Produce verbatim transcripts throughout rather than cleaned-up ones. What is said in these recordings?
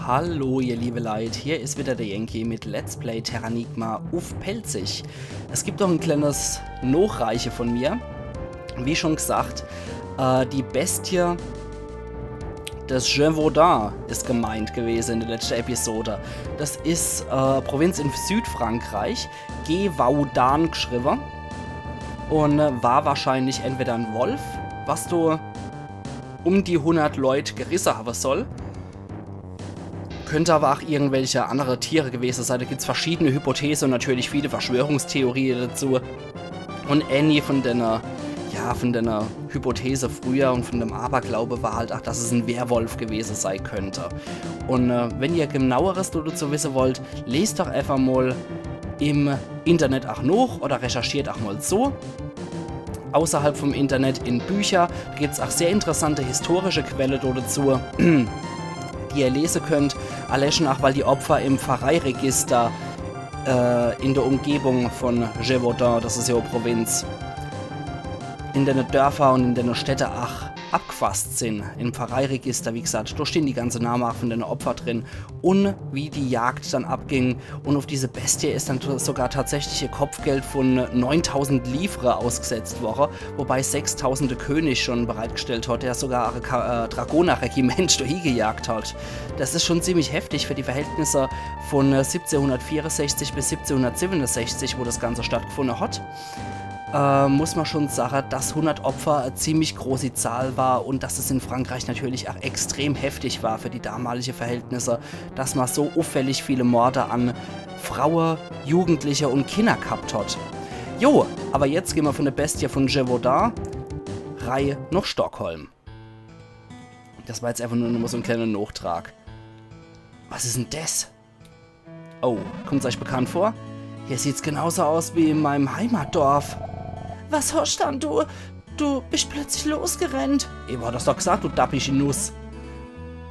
Hallo, ihr liebe Leit, hier is wieder der Yankee mit Let's Play Terranigma uff Pälzisch. Es gibt noch e kleines Nochreiche von mir. Wie schon gesagt, äh, die Bestie des Gévaudan is gemeint gewese in der letzte Episode. Das is, äh, Provinz in Südfrankreich, Gévaudan geschriebe. Un, äh, war wahrscheinlich entweder e Wolf, was do um die hundert Leut gerisse hawwe soll. Könnt awwer ach irgendwelche annere Tiere gewese sei. Do gibt's verschiedene Hypothese un natürlich viele Verschwörungstheorie dazu. Un ääni von denne, ja, von denne Hypothese früher un von dem Aberglaube war halt ach, dass es e Werwolf gewese sei könnt. Un, äh, wenn ihr genaueres dazu wisse wollt, lest doch einfach mol im Internet ach noch oder recherchiert ach mol so. Außerhalb vom Internet in Bücher. Do gibt's ach sehr interessante historische Quelle dazu, die ihr lese könnt. Allein schon ach, weil die Opfer im Pfarreiregister, äh, in der Umgebung von Gévaudan, das is ja e Provinz, in denne Dörfer un in denne Städte ach abgefasst sin. Im Pfarreiregister, wie gesagt, do stehn die ganze Name ach von denne Opfer drin. Un wie die Jagd dann abging, un uff diese Bestie is dann t-, sogar tatsächlich e Kopfgeld von neuntausend Livres ausgesetzt worre, wobei sechstausend de König schon bereitgestellt hat, der sogar e Ka-, äh, Dragonerregiment dohie gejagt hat. Das is schon ziemlich heftig für die Verhältnisse von, äh, siebzehnhundertvierundsechzig bis siebzehnhundertsiebenundsechzig, wo das Ganze stattgefunde hat. Äh, muss ma schon sage, dass hundert Opfer e ziemlich großi Zahl war un dass es in Frankreich natürlich ach extrem heftig war für die damalige Verhältnisse, dass ma so uffällig viele Morde an Fraue, Jugendliche un Kinner gehabt hat. Jo, awwer jetzt gehn ma von der Bestie von Gévaudan rei noch Stockholm. Das war jetzt einfach nur noch so e kleiner Nochtrag. Was is denn das? Oh, kommt's eich bekannt vor? Hier sieht's genauso aus wie in meinem Heimatdorf. Was hosch dann du? Du bist plötzlich losgerennt. Ich hab das doch gesagt, du dappische Nuss.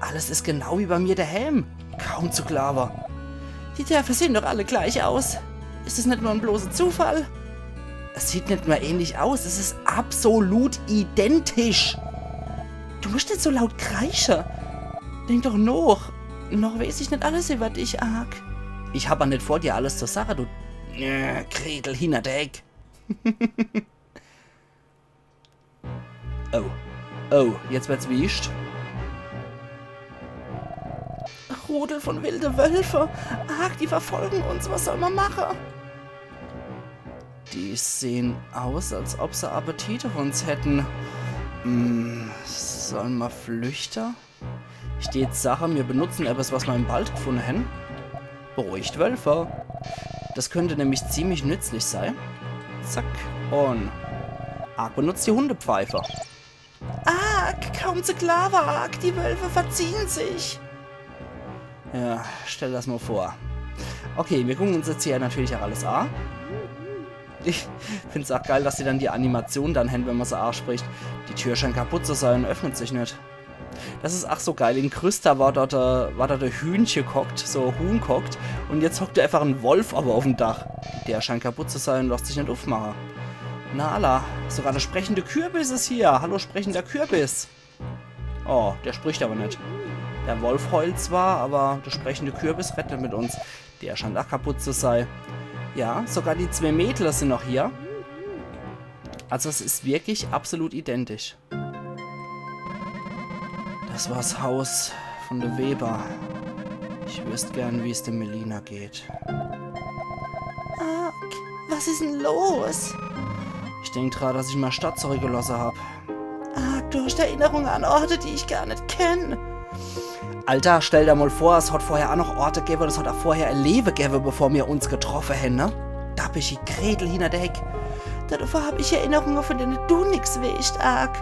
Alles is genau wie bei mir daheim. Kaum zu glaawe. Die Dörfer sehen doch alle gleich aus. Is es net nur en bloßer Zufall? Es sieht net nur ähnlich aus, es is absolut identisch. Du musst net so laut kreische. Denk doch noch. Noch weeß ich net alles iwwer dich, Ark. Ich hab ach net vor, dir alles zu sage, du, äh, Gretel hinner der Eck. Oh. Oh, jetzt werd's wiescht. Rudel von wilde Wölfe. Ark, die verfolgen uns. Was soll ma mache? Die sehen aus, als ob se Appetit uff uns hätten. Hm, soll ma flüchte? Ich dät sache, mir benutzen ebbes, was ma im Wald gefunne hen. Beruhigt Wölfe. Das könnte nämlich ziemlich nützlich sei. Zack. Un Ark benutzt die Hundepfeife. Ark, kaum zu glaawe, Ark, die Wölfe verziehen sich. Ja, stell das mal vor. Okay, mir gucken uns jetzt hier natürlich auch alles a. Ich find's auch geil, dass die dann die Animation dann hen, wenn ma se aspricht. Die Tür scheint kaputt zu sein, öffnet sich net. Das is ach so geil. In Krysta war dort, äh, war dort e Hühnche gehockt, so e Huhn gehockt. Un jetzt hockt do einfach en Wolf aber uffm Dach. Der scheint kaputt zu sein, losst sich net uffmache. Na alla, sogar der sprechende Kürbis is hier. Hallo, sprechender Kürbis. Oh, der spricht aber net. Der Wolf heult zwar, aber der sprechende Kürbis redt net mit uns. Der scheint ach kaputt zu sei. Ja, sogar die zwee Mädler sin noch hier. Also es is wirklich absolut identisch. Das war's Haus von de Weber. Ich wüsst gern, wie's dem Melina geht. Ark, was is denn los? Ich denk dra, dass ich mei Stadt zurückgelosse hab. Ark, du hast Erinnerunge an Orte, die ich gar net kenn. Alter, stell der mal vor, es hat vorher ach noch Orte gewwe, es hat ach vorher e Lewe gewwe, bevor mir uns getroffe hen, ne? Dappischi Gretel hinner der Eck. Dodevor hab ich Erinnerunge, von denne du nix weescht, Ark.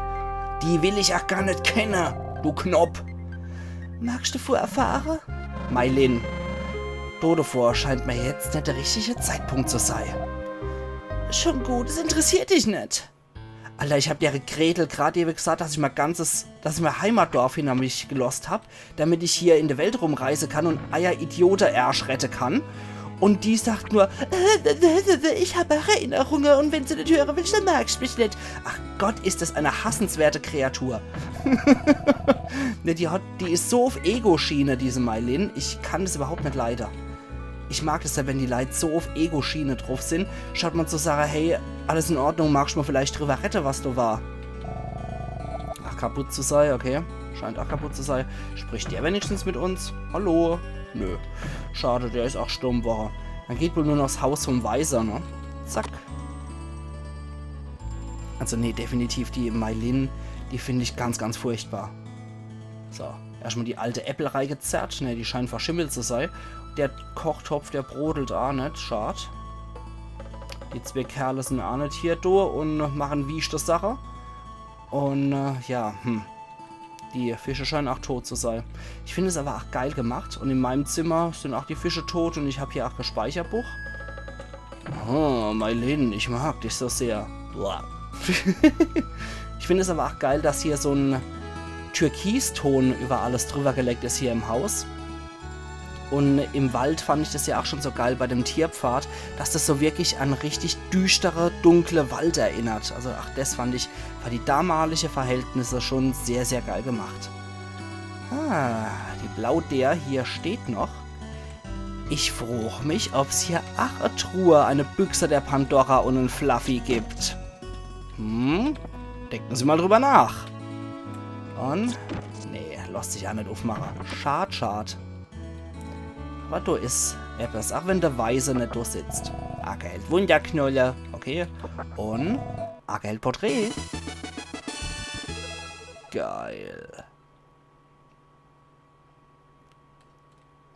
Die will ich ach gar net kenne, du Knopp. Magst du devor erfahre? Mei Lynn, dodevor scheint mir jetzt net der richtige Zeitpunkt zu sei. Schon gut, es interessiert dich net. Alter, ich hab der Gretel grad ewe gesagt, dass ich mei ganzes, dass ich mei Heimatdorf hinner mich gelosst hab, damit ich hier in der Welt rumreise kann un eier Idiote-Ärsch rette kann. Und die sagt nur, ich habe Erinnerungen und wenn du net höre willst, dann magst mich net. Ach Gott, ist das eine hassenswerte Kreatur. Ne, die hat, die ist so auf Ego-Schiene, diese Meilin. Ich kann das überhaupt net leide. Ich mag das ja, wenn die Leit so auf Ego-Schiene drauf sind, statt mal zu sagen, hey, alles in Ordnung, magst mal vielleicht drüber rette, was do war. Ach, kaputt zu sei, okay. Scheint ach kaputt zu sei. Spricht der wenigstens mit uns? Hallo? Nö. Schade, der is ach stumm worre. Dann geht wohl nur noch 's Haus vom Weiser, ne? Zack. Also nee, definitiv die Meilin, die find ich ganz, ganz furchtbar. So, erstmal die alte Äppel reigezerrt. Ne, die scheinen verschimmelt zu sei. Der Kochtopf, der brodelt ach net. Schad. Die zwee Kerle sind ach net hier do und machen wieschte Sache. Und, äh, ja, hm. Die Fische scheinen ach tot zu sei. Ich find es aber ach geil gemacht. Und in meinem Zimmer sind ach die Fische tot und ich hab hier ach e Speicherbuch. Oh, Meilin, ich mag dich so sehr. Boah. Ich find es aber ach geil, dass hier so 'n Türkiston über alles drüber gelegt is hier im Haus. Und im Wald fand ich das ja ach schon so geil bei dem Tierpfad, dass das so wirklich an richtig düstere, dunkle Wald erinnert. Also ach, das fand ich für die damalige Verhältnisse schon sehr, sehr geil gemacht. Ah, die Blaudeer hier steht noch. Ich frog mich, ob's hier ach e Truhe, eine Büchse der Pandora und en Fluffy gibt. Hm? Denken Sie mal drüber nach. Und? Nee, lässt sich ach net aufmache. Schad, schad. Aber do is etwas, ach wenn der Weiser net do sitzt. Ackerheld Wunderknolle. Okay. Und Ackerheld Porträt. Geil.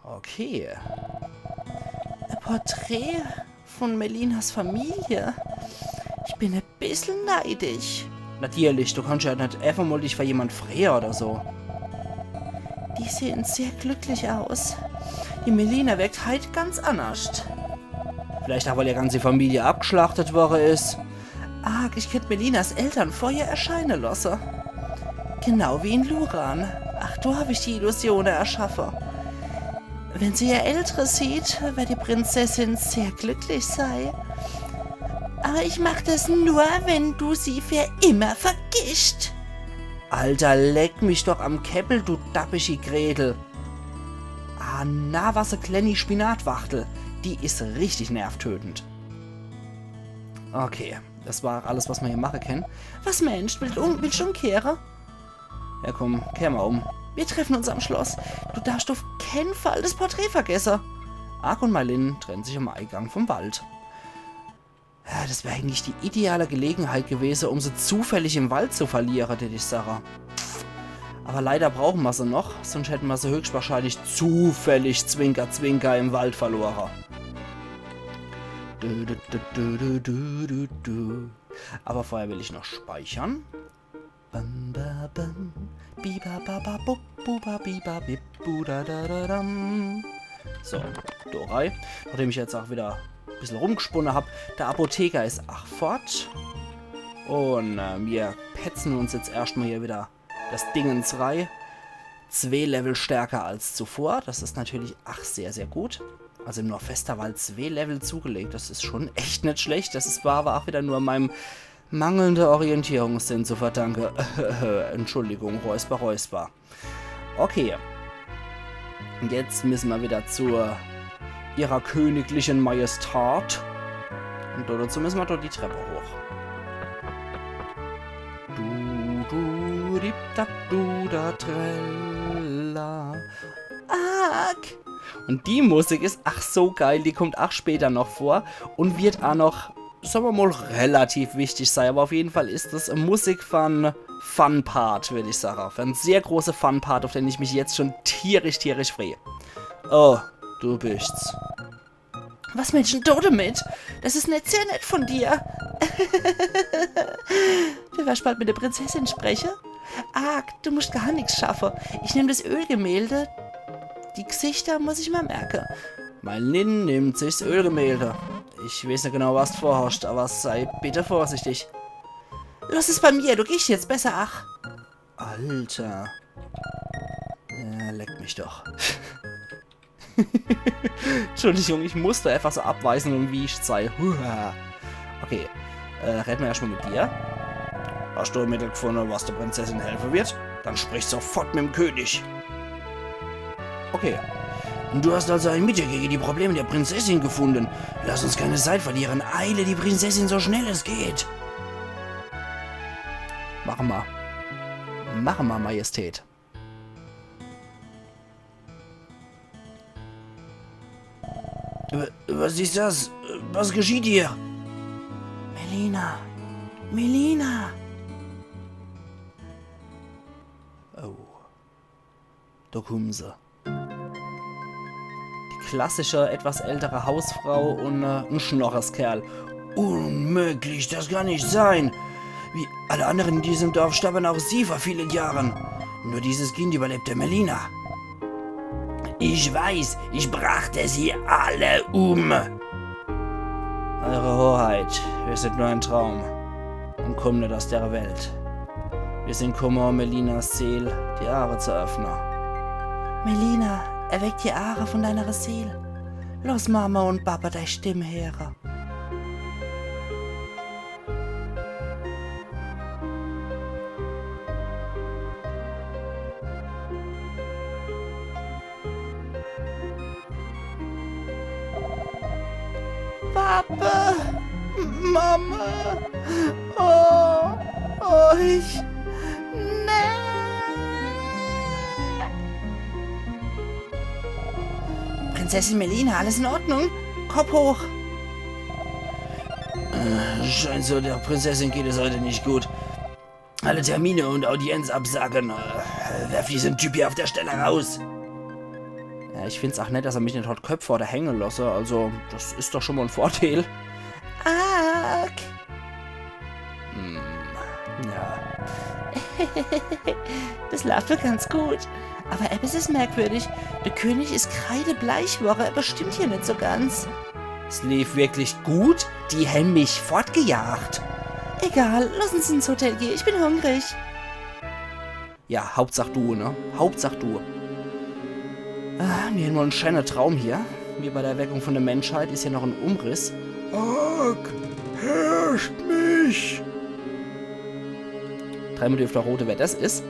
Okay. E Porträt von Melinas Familie. Ich bin e bissel neidisch. Natürlich, du kannst ja net einfach mal dich für jemand freie oder so. Die sehen sehr glücklich aus. Die Melina wirkt heit ganz annerscht. Vielleicht ach, weil ihr ganze Familie abgeschlachtet worre is. Ark, ich kennt Melinas Eltern vor ihr erscheine losse. Genau wie in Luran. Ach, do hab ich die Illusione erschaffe. Wenn sie ihr Eltere sieht, werd die Prinzessin sehr glücklich sei. Aber ich mach das nur, wenn du sie für immer vergisst. Alter, leck mich doch am Käppel, du dappischi Gretel. Ah, na, was e klenni Spinatwachtel. Die is richtig nervtötend. Okay, das war alles, was mer hier mache kann. Was, Mensch, willst du um, willst du umkehre? Ja, komm, kehr mal um. Wir treffen uns am Schloss. Du darfst auf keinen Fall das Porträt vergessen. Ark und Meilin trennen sich am Eingang vom Wald. Ja, das wär eigentlich die ideale Gelegenheit gewesen, um sie zufällig im Wald zu verlieren, tät ich sagen. Aber leider brauchen wir sie noch, sonst hätten wir sie höchstwahrscheinlich zufällig Zwinker Zwinker im Wald verloren. Du, du, du. Aber vorher will ich noch speichern. Bam, ba, bam. Biba, ba, ba, bub, buba, biba, bib, bu, da, da, da, dam. So, do rei. Nachdem ich jetzt auch wieder ein bisschen rumgesponnen hab, der Apotheker is ach fort. Und äh, wir petzen uns jetzt erstmal hier wieder das Dingens rei. Zwei Level stärker als zuvor. Das ist natürlich ach sehr, sehr gut. Also im Norfesterwald zwei Level zugelegt. Das ist schon echt nicht schlecht. Das ist, war aber auch wieder nur meinem mangelnde Orientierungssinn zu verdanke. Entschuldigung, Räusper, Räusper. Okay. Und jetzt müssen wir wieder zur ihrer königlichen Majestät. Und dazu müssen wir dort die Treppe hoch. Du, du, dip, dap, du, da, trella. Ark. Und die Musik ist ach so geil, die kommt ach später noch vor und wird ach noch, sagen wir mal, relativ wichtig sein. Aber auf jeden Fall ist das Musik von Fun-Part, würde ich sagen. Für einen sehr großen Fun-Part, auf den ich mich jetzt schon tierisch, tierisch freue. Oh, du bist's. Was, Mensch, denn du damit? Das ist nicht sehr nett von dir. Du wirst bald mit der Prinzessin sprechen. Ah, du musst gar nichts schaffen. Ich nehm das Ölgemälde. Die Gesichter muss ich mal merken. Meilin nimmt sich das Ölgemälde. Ich weiß nicht genau, was du vorhast, aber sei bitte vorsichtig. Lass es bei mir, du gehst jetzt besser, ach. Alter. Ja, leck mich doch. Entschuldigung, ich musste einfach so abweisend und wiescht sei. Huha. Okay, äh, redde mer erschtmol mit dir. Hast du e Mittel gefunde, was de Prinzessin helfe wird? Dann sprich sofort mit dem König. Okay. Du hast also ein Mittel gegen die Probleme der Prinzessin gefunden. Lass uns keine Zeit verlieren. Eile die Prinzessin so schnell es geht. Mache mer. Mache mer, Majestät. W-, was ist das? Was geschieht hier? Melina. Melina. Oh. Do kummen se. Die klassische, etwas ältere Hausfrau und, äh, en Schnorreskerl. Unmöglich, das kann nicht sein. Wie alle anderen in diesem Dorf starben auch sie vor vielen Jahren. Nur dieses Kind überlebte Melina. Ich weiß, ich brachte sie alle um. Eure Hoheit, wir sind nur ein Traum und kommen nicht aus der Welt. Wir sind kumme, um Melinas Seel die Aache zu öffnen. Melina, erweck die Aache von deiner Seel. Lass Mama und Papa dei Stimm heere. Papa, Mama, oh, oh, ich, nee. Prinzessin Melina, alles in Ordnung? Kopf hoch. Äh, scheint so, der Prinzessin geht es heute nicht gut. Alle Termine und Audienz absagen. Äh, werf diesen Typ hier auf der Stelle raus. Ja, ich find's auch nett, dass er mich net hat Köpfe oder hänge losse. Also, das is doch schon mal en Vorteil. Arg. Hm, ja. Das läuft wohl ganz gut. Aber etwas is merkwürdig. Der König is kreidebleich worre, er bestimmt hier net so ganz. Es lief wirklich gut. Die hän mich fortgejagt. Egal, lass uns ins Hotel gehen. Ich bin hungrig. Ja, Hauptsach du, ne? Hauptsach du. Ah, mir hän mal en scheiner Traum hier. Wie bei der Erweckung von der Menschheit is hier noch en Umriss. Arg, herrscht mich! Dreimal dürft ihr rote, wer das is.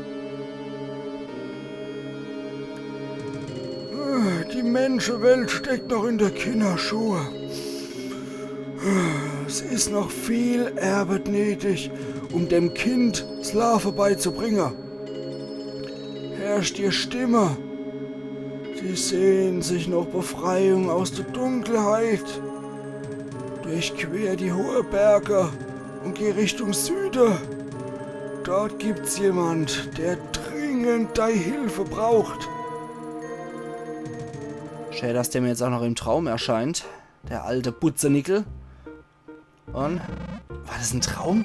Die Menschewelt steckt noch in der Kinnerschuhe. Es is noch viel Ärwet nötig, um dem Kind Slaafe beizubringe. Herrscht die Stimme. Sie sehnt sich noch Befreiung aus der Dunkelheit. Durchquer die hohe Berge und geh Richtung Süde. Dort gibt's jemand, der dringend dei Hilfe braucht. Schä, dass der mir jetzt auch noch im Traum erscheint. Der alte Butzenickel. Und? War das en Traum?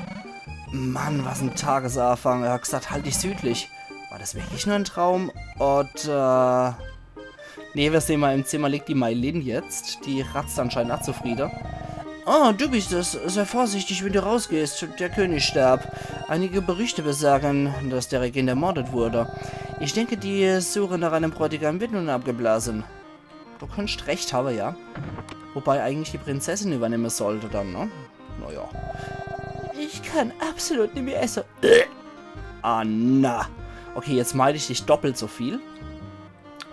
Mann, was en Tagesafang. Er hat gesagt, halt dich südlich. War das wirklich nur en Traum? Oder... Nee, wir sehen mal, im Zimmer liegt die Mailin jetzt. Die ratzt anscheinend auch zufriede. Oh, du bist es. Sei vorsichtig, wenn du rausgehst. Der König starb. Einige Berichte besagen, dass der Regent ermordet wurde. Ich denke, die Suche nach einem Bräutigam wird nun abgeblasen. Du könntest recht haben, ja. Wobei eigentlich die Prinzessin übernehmen sollte dann, ne? Naja. Ich kann absolut nimmi esse. Ah, na. Okay, jetzt meide ich dich doppelt so viel.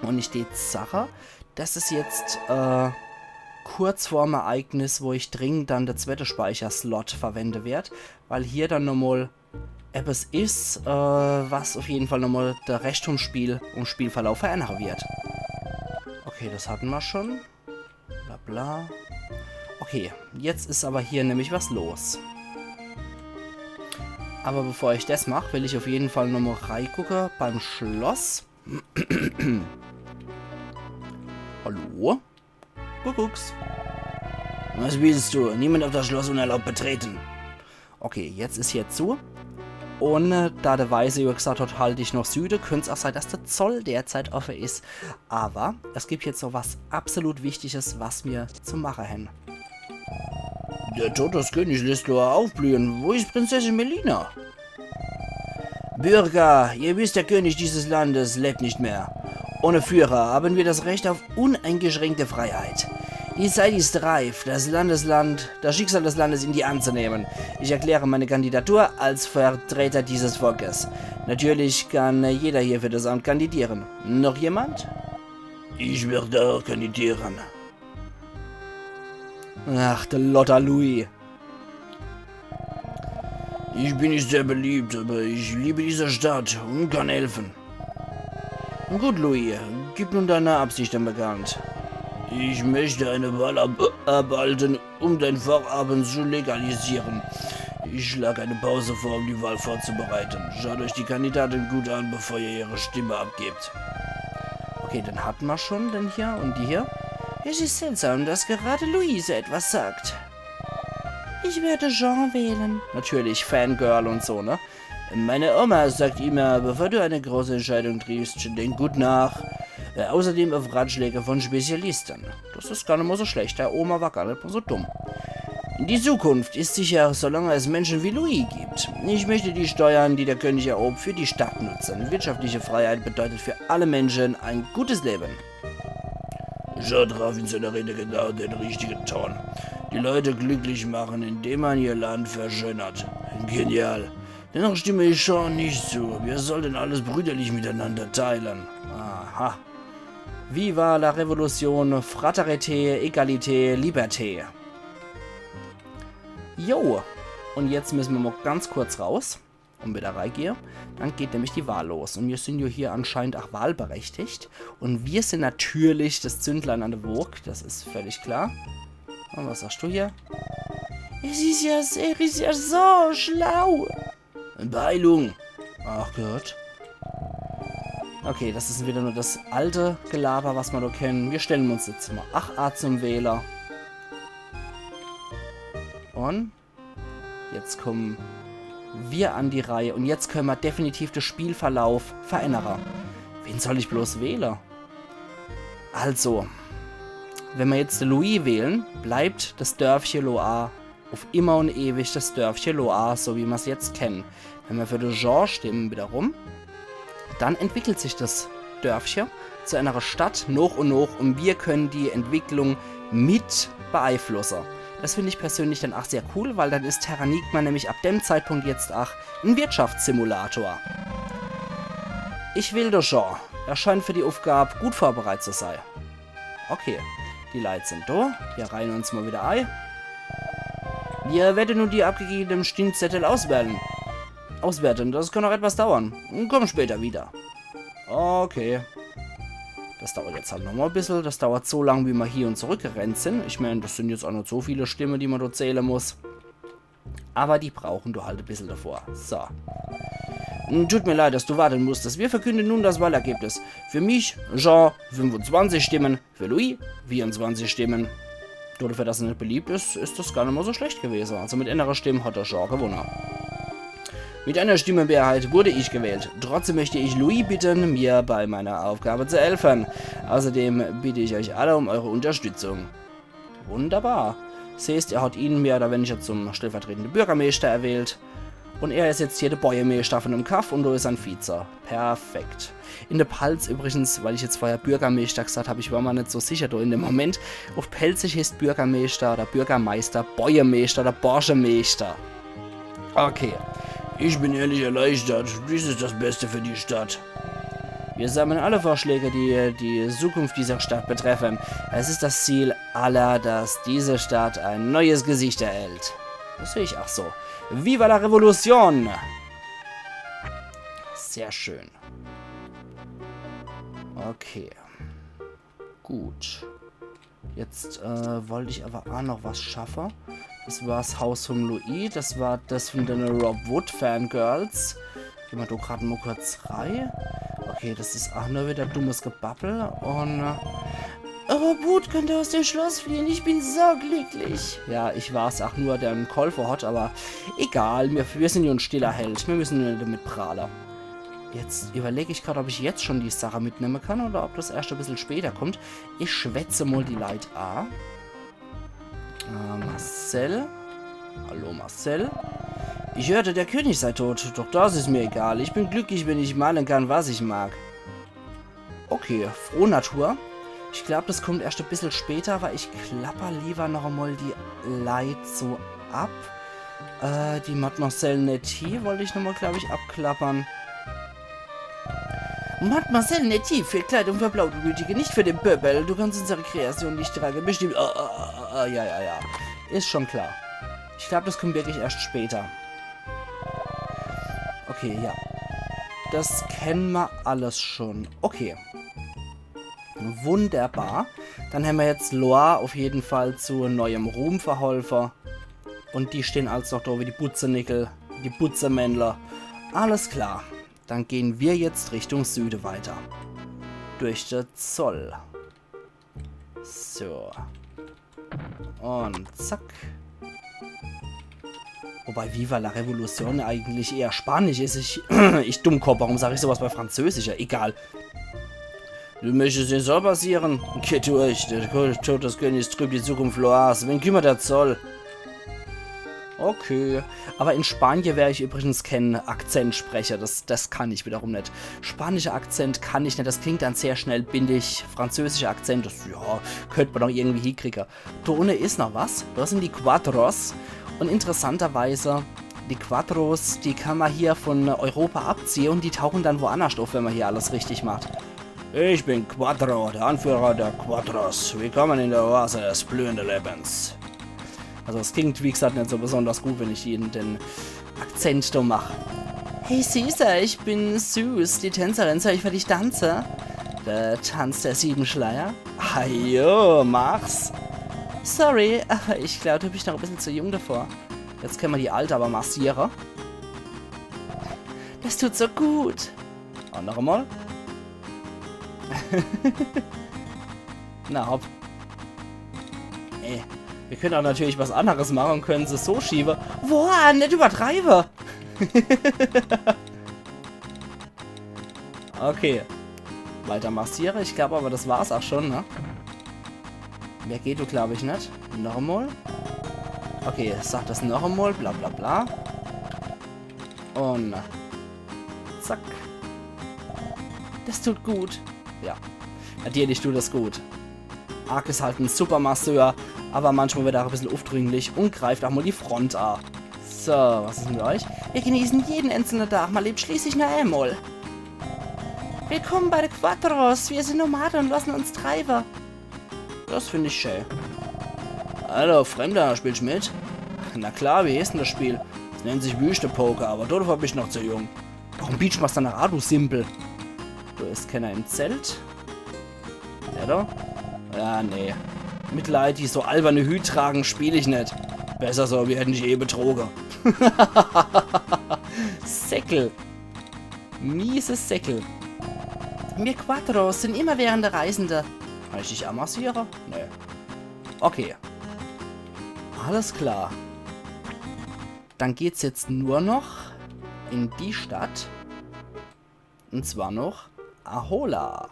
Und ich die Sache. Das is jetzt, äh, kurz vorm Ereignis, wo ich dringend dann der zweite Speicherslot verwende werd, weil hier dann nochmal etwas is, äh, was auf jeden Fall nochmal der Rescht vom Spiel und Spielverlauf verändern wird. Okay, das hatten wir schon. Bla bla. Okay, jetzt is aber hier nämlich was los. Aber bevor ich das mach, will ich auf jeden Fall nochmal reigucke beim Schloss. Hallo? Kuckucks. Was willst du? Niemand auf das Schloss unerlaubt betreten. Okay, jetzt is hier zu. Und, äh, da der Weise ja gesagt hat, halt dich noch Süde, könnt's auch sein, dass der Zoll derzeit offen is. Aber es gibt jetzt noch was absolut Wichtiges, was mir zu machen haben. Der Tod des Königs lässt Lore aufblühen. Wo ist Prinzessin Melina? Bürger, ihr wisst, der König dieses Landes lebt nicht mehr. Ohne Führer haben wir das Recht auf uneingeschränkte Freiheit. Die Zeit ist reif, das Landesland, das Schicksal des Landes in die Hand zu nehmen. Ich erkläre meine Kandidatur als Vertreter dieses Volkes. Natürlich kann jeder hier für das Amt kandidieren. Noch jemand? Ich werde auch kandidieren. Ach, de Lotter Louis. Ich bin nicht sehr beliebt, aber ich liebe diese Stadt und kann helfen. Gut, Louis, gib nun deine Absichten bekannt. Ich möchte eine Wahl ab abhalten, um dein Vorhaben zu legalisieren. Ich schlage eine Pause vor, um die Wahl vorzubereiten. Schaut euch die Kandidaten gut an, bevor ihr ihre Stimme abgebt. Okay, den hat ma schon, den hier und die hier. Es ist seltsam, dass gerade Louis so etwas sagt. Ich werde Jean wählen. Natürlich, Fangirl und so, ne? Meine Oma sagt immer, bevor du eine große Entscheidung triffst, denk gut nach. Äh, außerdem auf Ratschläge von Spezialisten. Das ist gar nicht mal so schlecht. Der Oma war gar nicht mal so dumm. Die Zukunft ist sicher, solange es Menschen wie Louis gibt. Ich möchte die Steuern, die der König erhob, für die Stadt nutzen. Wirtschaftliche Freiheit bedeutet für alle Menschen ein gutes Leben. Jean traf in seiner Rede genau den richtigen Ton. Die Leute glücklich machen, indem man ihr Land verschönert. Genial. Dennoch stimme ich Jean nicht zu. Wir sollten alles brüderlich miteinander teilen. Aha. Viva la Revolution, Fraternité, Égalité, Liberté. Jo. Und jetzt müssen wir mal ganz kurz raus und wieder reingehe. Dann geht nämlich die Wahl los. Und wir sind ja hier anscheinend auch wahlberechtigt. Und wir sind natürlich das Zündlein an der Woog, das ist völlig klar. Und was sagst du hier? Es ist ja, er ist ja so schlau. Beeilung. Ach Gott. Okay, das ist wieder nur das alte Gelaber, was wir da kennen. Wir stellen uns jetzt mal acht A zum Wähler. Und jetzt kommen wir an die Reihe. Und jetzt können wir definitiv den Spielverlauf verändern. Wen soll ich bloß wählen? Also, wenn wir jetzt den Louis wählen, bleibt das Dörfche Loire auf immer und ewig das Dörfche Loire, so wie wir es jetzt kennen. Wenn wir für den Jean stimmen wiederum, dann entwickelt sich das Dörfche zu einer Stadt nach und nach und wir können die Entwicklung mit beeinflussen. Das finde ich persönlich dann auch sehr cool, weil dann ist Terranigma nämlich ab dem Zeitpunkt jetzt auch ein Wirtschaftssimulator. Ich wähl den Jean. Er scheint für die Aufgabe gut vorbereitet zu sein. Okay, die Leit sind da. Wir reihen uns mal wieder ein. Wir werden nun die abgegebenen Stimmzettel auswerten. Auswerten, das kann noch etwas dauern. Komm später wieder. Okay. Das dauert jetzt halt nochmal ein bisschen. Das dauert so lang, wie wir hier und zurück gerennt sind. Ich meine, das sind jetzt auch nicht so viele Stimmen, die man dort zählen muss. Aber die brauchen du halt ein bisschen davor. So. Tut mir leid, dass du warten musstest. Wir verkünden nun das Wahlergebnis. Für mich, Jean, fünfundzwanzig Stimmen. Für Louis, vierundzwanzig Stimmen. Dafür, dass er nicht beliebt ist, ist das gar nicht mal so schlecht gewesen. Also mit einer Stimme hat der Jean gewonnen. Mit einer Stimmenmehrheit wurde ich gewählt. Trotzdem möchte ich Louis bitten, mir bei meiner Aufgabe zu helfen. Außerdem bitte ich euch alle um eure Unterstützung. Wunderbar. Das heißt, er hat ihn mehr oder weniger zum stellvertretenden Bürgermeister erwählt. Und er ist jetzt hier der Bäuermeister von dem Kaff und da ist ein Vize. Perfekt. In der Palz übrigens, weil ich jetzt vorher Bürgermeister gesagt habe, ich war mir nicht so sicher da in dem Moment. Auf Pälzisch heißt Bürgermeister oder Bürgermeister Bäuermeister oder Borschemeister. Okay. Ich bin ehrlich erleichtert. Dies ist das Beste für die Stadt. Wir sammeln alle Vorschläge, die die Zukunft dieser Stadt betreffen. Es ist das Ziel aller, dass diese Stadt ein neues Gesicht erhält. Das sehe ich auch so. Viva la Revolution! Sehr schön. Okay. Gut. Jetzt äh, wollte ich aber auch noch was schaffen. Das war das Haus vom Louis, das war das von den Rob Wood Fangirls. Gehen wir doch gerade mal kurz rein. Okay, das ist auch nur wieder dummes Gebabbel. Und äh, Rob Wood könnte aus dem Schloss fliehen. Ich bin so glücklich. Ja, ich war's auch nur, der einen Kolfer hat, aber egal. Wir, wir sind ja ein stiller Held. Wir müssen nur damit prahlen. Jetzt überlege ich gerade, ob ich jetzt schon die Sache mitnehmen kann oder ob das erst ein bisschen später kommt. Ich schwätze mal die Leit a. Äh, Marcel. Hallo Marcel. Ich hörte, der König sei tot, doch das ist mir egal. Ich bin glücklich, wenn ich malen kann, was ich mag. Okay, frohe Natur. Ich glaub, das kommt erscht e bissel später, awwer ich klapper liewer noch emol die Leit so ab. Äh, die Mademoiselle Nettie wollt ich noch emol, glaub ich, abklappern. Mademoiselle Nettie, für Kleidung für Blaublütige, nicht für den Pöbel. Du kannst unsere Kreation nicht tragen. Bestimmt. Ah, ah, ah, ah, ja, ja, ja. Is schon klar. Ich glaub, das kommt wirklich erscht später. Okay, ja. Das kenne mer alles schon. Okay. Wunderbar. Dann hämmer jetzt Loire auf jeden Fall zu neuem Ruhm verholfe. Und die stehn als noch do wie die Butzenickel, die Butzemännler. Alles klar. Dann gehn mer jetzt Richtung Süde weiter. Durch de Zoll. So. Und zack. Wobei Viva la Revolución eigentlich eher Spanisch is. Ich, ich Dummkopf, warum sag ich sowas bei Französisch? Ja, egal. Du möchtest den Zoll passieren? Geh durch, der Ko- Tod des Königs trübt die Zukunft Loires. Wen kümmert der Zoll? Okay. Aber in Spanie wär ich übrigens kein Akzentsprecher. Das, das kann ich wiederum net. Spanischer Akzent kann ich net. Das klingt dann sehr schnell billig. Französischer Akzent, das, ja, könnt mer noch irgendwie hiekriege. Do unne is noch was. Das sind die Cuatros. Und interessanterweise, die Cuatros, die kann mer hier von Europa abziehe und die tauchen dann woannerscht auf, wenn mer hier alles richtig macht. Ich bin Cuatro, der Anführer der Cuatros. Willkommen in der Oase des blühenden Lebens. Also es klingt, wie gesagt, net so besonders gut, wenn ich hier den Akzent do mach. Hey Süßer, ich bin Süß, die Tänzerin. Soll ich für dich tanze? Der Tanz der sieben Schleier? Ajo, mach's. Sorry, aber ich glaub, du bist noch e bissel zu jung davor. Jetzt kenne mer die Alte aber massiere. Das tut so gut. Und noch emol. Na hopp. Ey, wir können auch natürlich was anderes machen und können se so schiebe. Boah, net übertreibe. Okay. Weiter massiere. Ich glaub aber, das war's auch schon, ne? Mehr geht do, glaub ich, net. Noch emol. Okay, sag das noch emol. Bla bla bla. Und zack. Das tut gut. Ja. Natürlich tut das gut. Ark is halt en Supermasseur, aber manchmal wird er auch e bissel aufdringlich und greift auch mal die Front a. So, was is mit euch? Wir genießen jeden einzelnen Tag. Man lebt schließlich nur einmal. Willkommen bei de Cuatros. Wir sind Nomade und lassen uns treibe. Das find ich schön. Hallo, Fremder, spielst mit? Na klar, wie heeßt denn das Spiel? Es nennt sich Wüstepoker, aber dafür bin ich noch zu jung. Warum bietsch mer's dann a, du Simpel? Do is kenner im Zelt. Der do? Ja, nee. Mit Leit, die so alberne Hüt tragen, spiel ich net. Besser so, wie hätten ich eh betroge. Säckel. Miese Säckel. Wir Cuatros sind immerwährende Reisende. Kann ich dich amassiere? Nee. Okay. Alles klar. Dann geht's jetzt nur noch in die Stadt. Und zwar noch Ajola.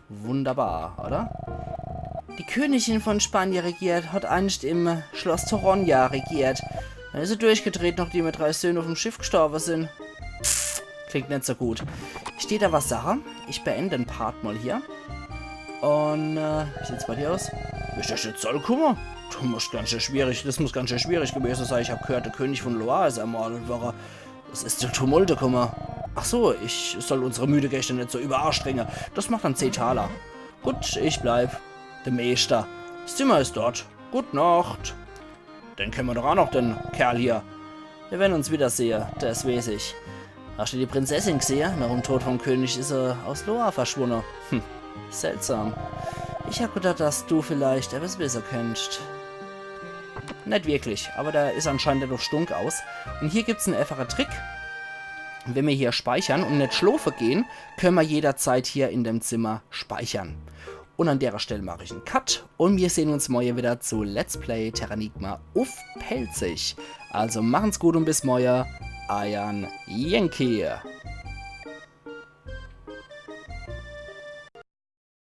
Wunderbar, oder? Die Königin von Spanien regiert, hat einst im Schloss Torronia regiert. Dann is se durchgedreht, nachdem ihr drei Söhne auf'm Schiff gestorbe sind. Klingt net so gut. Ich steh do was Sache. Ich beend den Part mal hier. Und, äh, wie sieht's bei dir aus? Is das jetzt Zollkummer? Du musst ganz schön schwierig, das muss ganz schön schwierig gewesen sein. Ich hab gehört, der König von Loire is ermordet worden. Es is zu Tumulte kumme. Ach so, ich soll unsere müde Gäste net so überanstrenge. Das macht dann zehn Taler. Gut, ich bleib. De Meester. Das Zimmer is dort. Gut Nacht. Den kenne mer doch a noch, den Kerl hier. Wir werden uns wiedersehe, das weeß ich. Hast du die Prinzessin gesehe? Nach dem Tod vom König is se aus Loire verschwunne. Hm, seltsam. Ich hab gedacht, dass du vielleicht etwas wisse könntest. Net wirklich, aber der is anscheinend net uff Stunk aus. Und hier gibt's en einfache Trick. Wenn wir hier speichern und net schlofe gehen, können wir jederzeit hier in dem Zimmer speichern. Und an derer Stelle mache ich en Cut und wir sehen uns morje wieder zu Let's Play Terranigma uff Pälzisch. Also machen's gut und bis morje, eiern Yankee.